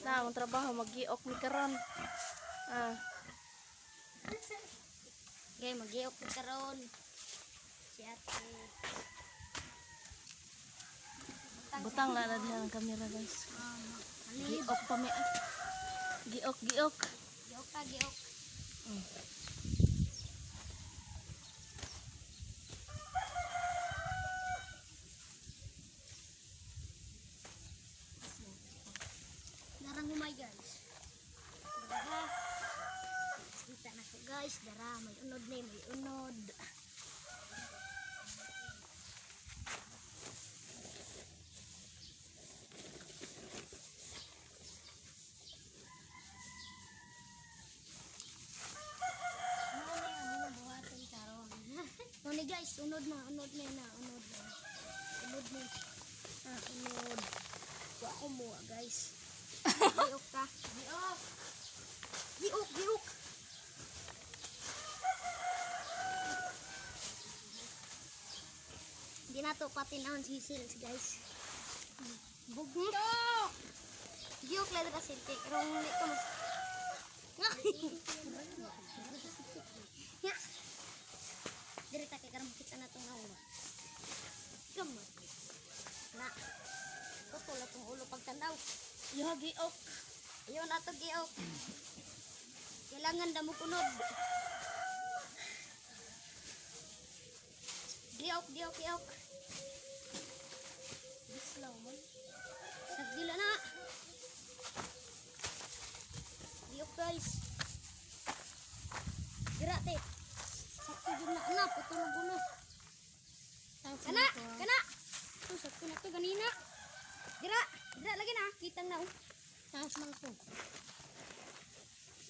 Na, ang trabaho maggiok mi karon. Ah, Gay, mag-iok ko karon. Si ate. Butang la na diha ang kamera, guys. Giok pa mi. Ah. Giok, giok. Giok ka, giok. Darang humay, guys. Dara. Kita na ko, guys. Dara, may unod na, may unod. Muna guys, unod na, unod na na, unod na. Unod na. Ah, unod. Wa ko mo, guys. Giok ka. Giok. Giok, giok. Hindi na to patinahon si Sils, guys. Bugto! Giok lang kasi, karong hindi ko mas. Ya. Dire ta kay karon makita na tong nauma. Gamot. Na. Putol atong ulo pagtanaw. Yo, giok. Ayon ato giok. Kailangan damo kunod. Giok, giok, giok. Bislaw man. Sagdila na. Giok, guys. Dira te. Sakto jud na na putol ang ulo. Kana, kana. To sakto na to ganina. Dira, dira lagi na kitang na oh. Taas man ko.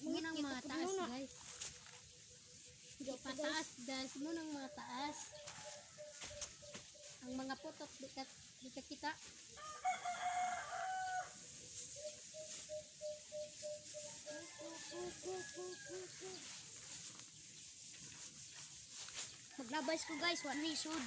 Mungit Munang kita mga po taas, muna. guys. Giok pa, guys. Pataas, guys. Munang mga taas. Ang mga putok, di ka kita. Maglabas ko, guys, wa ni sud.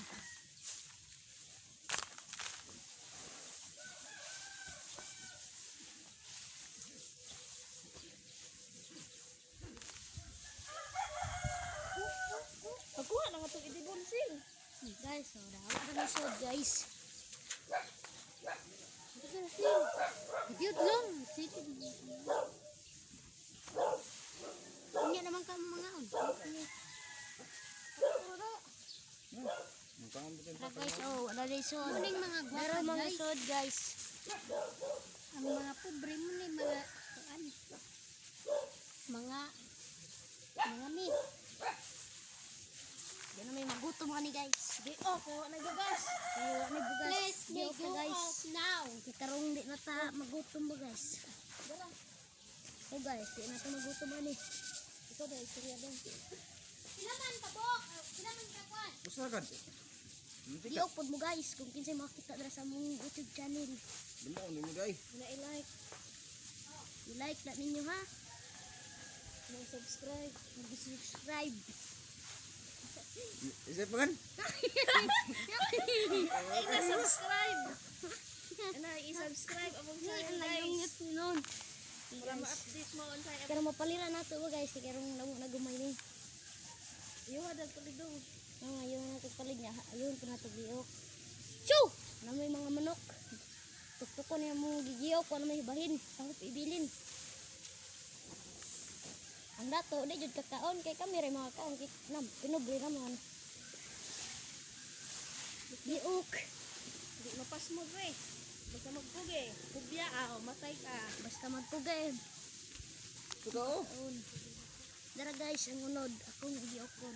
Pagkuha na nga itong idibon sil. Guys, so wa na ni sud, guys. Cute lang. City. Unya naman ka mga on. Tara, guys, oh, wala ni sud. Muning mga Dara gwapa, mga guys. sud, guys. Ang mga pobre mo ni mga kuan. Mga mi. Di na may magutom ani, guys. Giok, wa na gagas. Ay, wa ni bugas. Please, may Giok ka, go guys. off now. Kitarong di na ta magutom ba, guys. Oh guys, di na ta magutom ani. Ikaw dahil istorya dong. Sila man ka bok. Sila man ka kuan. Basta ka. Hindi ka. Giok pod mo, guys, kung kinsay makita dira sa among YouTube channel. Dumo ni mo day. Na i-like, I-like na ninyo ha. na subscribe. Mag-subscribe. Isip pa kan? Ay, na subscribe. Na i-subscribe among channel, guys. Nun. Para ma-update mo on sa Pero mapalira na to ba, guys, kay karong namo na gumay ni. Iyo dal palidong. Ang ayaw na to palig niya, ayun po na to giok. Choo! Na may mga manok. Tuktukon niya mo gigiyok, wala may hibahin, sangkop ibilin. Ang dato, di jud kakaon kay kami ray mga kaon kay nam pinubre naman. Giok. Di mapasmo pre. Basta magpugi. Pugya ah, o matay ka. Basta magpugay. Totoo. Kaon. Dara, guys, ang unod akong giokon.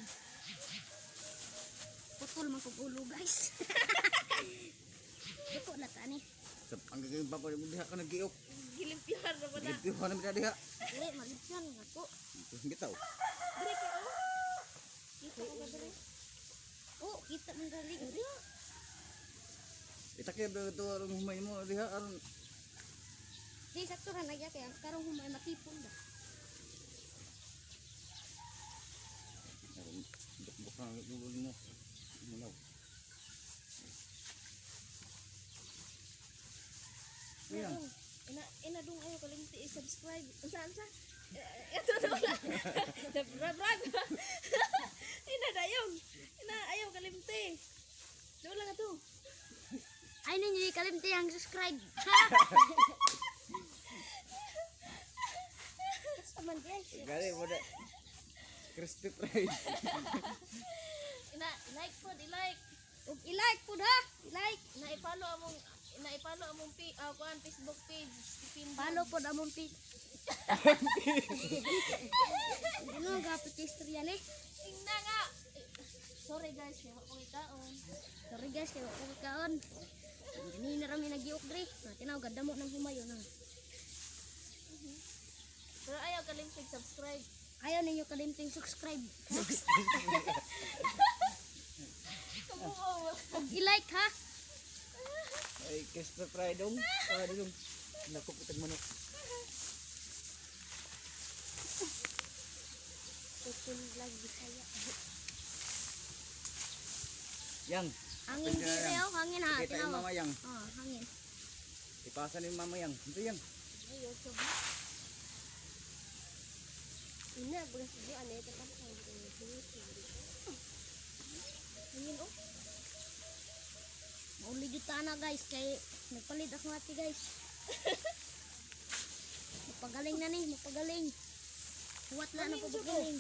Putol man kog ulo, guys. Duko na ta ni. Sa ang gagawin pa mo diha ka naggiok. Gilimpyar na ba na? Gilimpyuhan na diha. Dili maligyan ako. Bitaw. Dire ka oh. Kita ko ba dire? Oh, kita man dali. Itakir do to aron humay mo diha aron. Di sakto ra nagya kay ang karong humay matipon ba. Aron dukbuk na ulo mo. Mulaw. Ayan. Ina ina dong ayo kalimti. subscribe. Unsa unsa? Eh, ito na wala. Brag brag. Ina dayon. Ina ayaw kalimti. Doon lang ato. Ay ninyo kalimti ang subscribe. Basta man guys. Gani mo na. Crispy fries. Ina like po, i-like. Ug i-like pud ha. I-like. Ina i-follow among ina i-follow among kuan Facebook page. Stephen Follow pod among page. Ano ang gapit istorya ni? Tingna nga. Eh, sorry guys, kay wa ko ikaon. Sorry guys, kay wa ko kaon. Ganina ra mi nagiok dre. Tinaw gadamo ng humayo na. Pero ayaw kalimtig subscribe. Ayaw ninyo kalimting subscribe. Kabuo. Ug i-like ha. Ay, crispy fry dong. Ah, dong. Naku, putag manok. Open vlog Bisaya. Yang. Hangin dito yo, hangin ha, Kita yung tinaw. mama yang. Oh, hangin. Ipasa ni mama yang. Ito yang. Ina, bagas di ano ito pa. Hangin oh. Mauli jud ta na guys kay nagpalit ako ate guys. Mapagaling na ni, mapagaling. Huwat na na pagaling.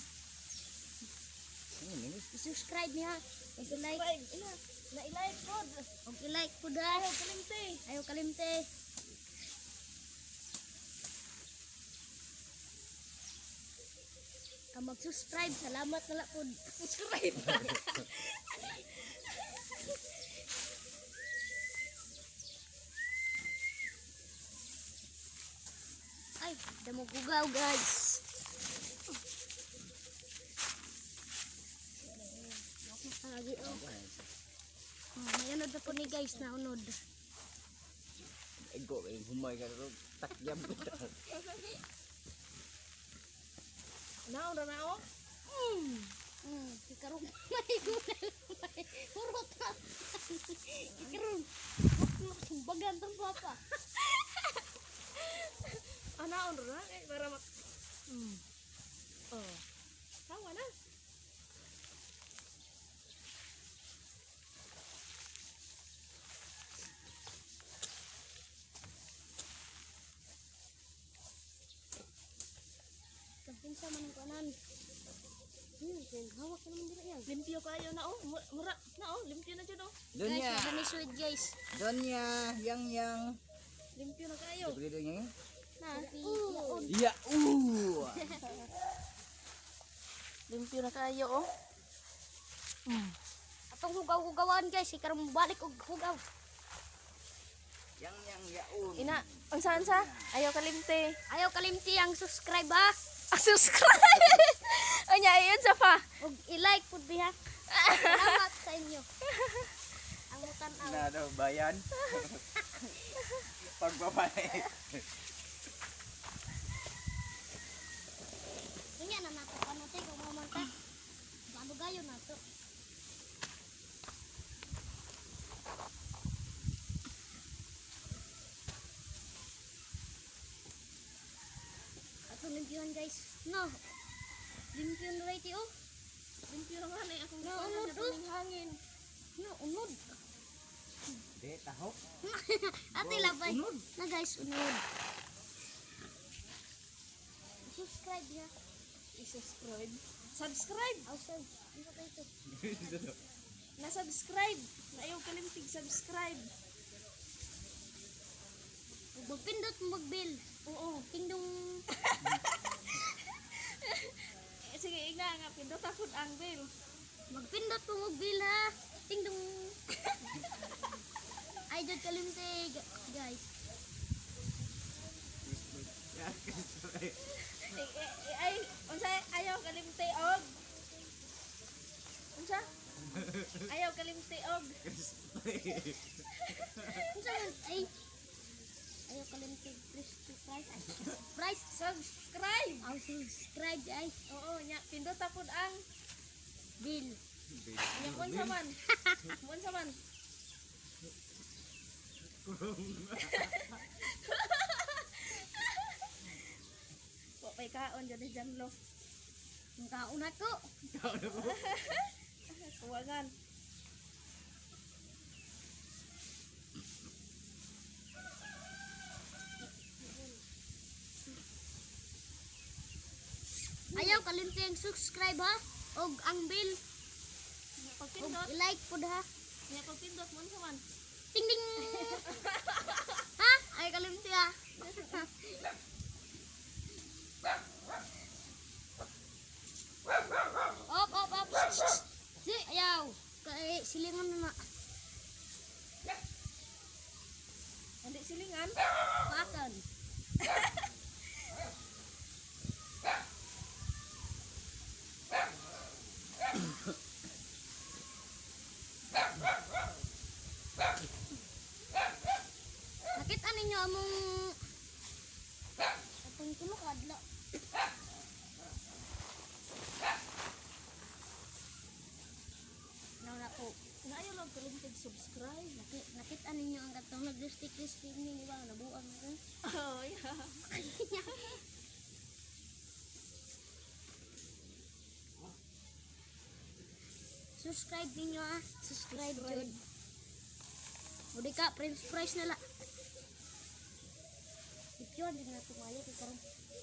Ano ni? I-subscribe niya. I-like. Subscribe. Ina, na i-like po. Og i-like po da. Ayaw kalimti. Ayaw kalimte. Ang mag-subscribe, salamat na lang po. Subscribe. Ay, damo gugaw guys. Lagi oh. Oh, may unod na po ni guys na unod. Ego, eh, humay ka ro. Takyam. Naon ra na oh. Ikarong may may hurot na. Ikarong. Sumbagan tong papa. Ah, naon ra na eh, para mak. Oh. Tawa na. Kinsa man ang kanan. Hawak ka naman dira yan. Limpyo kayo na oh. Mura na oh, limpyo na jud oh. Guys, Donya. madami suid guys. Donya, yang yang. Limpyo na kayo. Beli donya. Na. Yaon. Ya, Limpyo na kayo oh. Atong hugaw-hugawan guys, ikarong balik og hugaw. Yang yang yaun. Ina, unsa unsa? Ayaw kalimti. Ayaw kalimti ang subscribe ha. Ah, subscribe. Anya ayon sa pa. Ug i-like pud biha. Salamat sa inyo. Ang mutan-aw. Na daw bayan. Pagbabalik. Unya na nato kanu te kung mamanta. Bago gayo nato. Ato limpyuhan guys. No. Limpyuhan right oh. Limpyo na nga na akong Na, gikuanan unod, na tuning hangin. No, unod. De tahok. Ate labay. Unod. Na guys, unod. Subscribe ya. I-subscribe. Subscribe. Outside. Ano kayo to? Na subscribe. Na ayaw kalimtig subscribe. Ug Magpindot mo mag-bill. Oo. Tingdong Eh, sige, igna nga pindot akon ang bell. Magpindot po mag-bill ha. Tingdong. Ay, jud kalimte guys. Ya, crispy. Eh, eh, eh, ay unsa ayaw kalimti og. Unsa? Ayaw kalimti og. Crispy. Unsa man ay ayaw kalimte crispy fries. Ay, Fries. Subscribe. Aw subscribe ay Oo, nya pindot akon ang bill. nya unsa man. Unsa man. Kaon dyan ni Janlo. Ang kaon ako. Kaon ako. Kuwangan. Ayaw kalimti ang subscribe ha. Og ang bell. Nya Og pagpindot, i-like pod ha. nya pagpindot mo unsa man. Ting ding. Ha? Ay kalimti ha. Op op op. Si ayaw. Kay silingan na na. Hindi silingan. Pakan. Nakita ninyo among atong tulo ka adlaw. Naw na ko. Naayo lang kalimtig subscribe. Nakita ninyo ang katong nag-stick stick ninyo ba nabuang na. Oh, yeah. Subscribe ninyo ah. Subscribe jud. Udi ka french fries na la. Ipyon din na tumayo kay karon.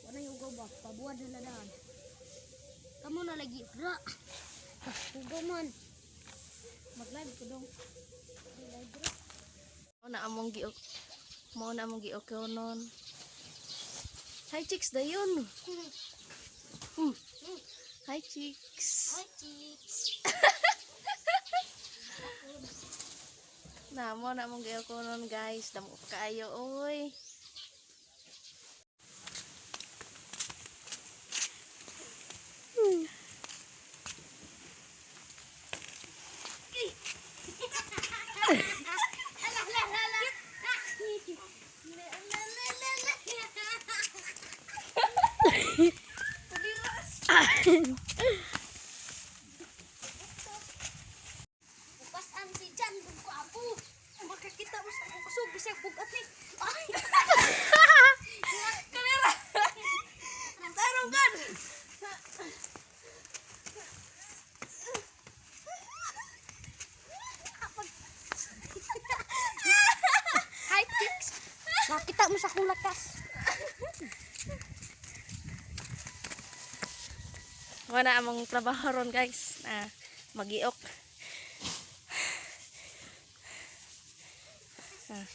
Wala yung ugaw ba? Pabuad na daan. Kamo na lagi. Ra. Ugaw man. Mag-live ko dong. Mao na among giok. Mao na among giokonon. Hi chicks dayon. Hi chicks. Hi chicks. Na mo na among giokonon guys. Damo pa kaayo oy. Ala ala ala. La la la la. Upasan si Jan ko apo. Makakita mo sa akong kusog bisag bugat ni. Ay. Kamera. Tarong kan. Hi chicks. Nakita mo sa akong lakas. Wala among trabaho ron guys na magiok. Ah.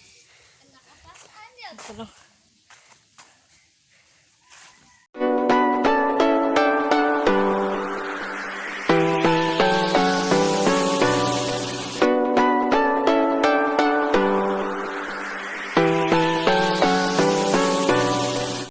Tulo.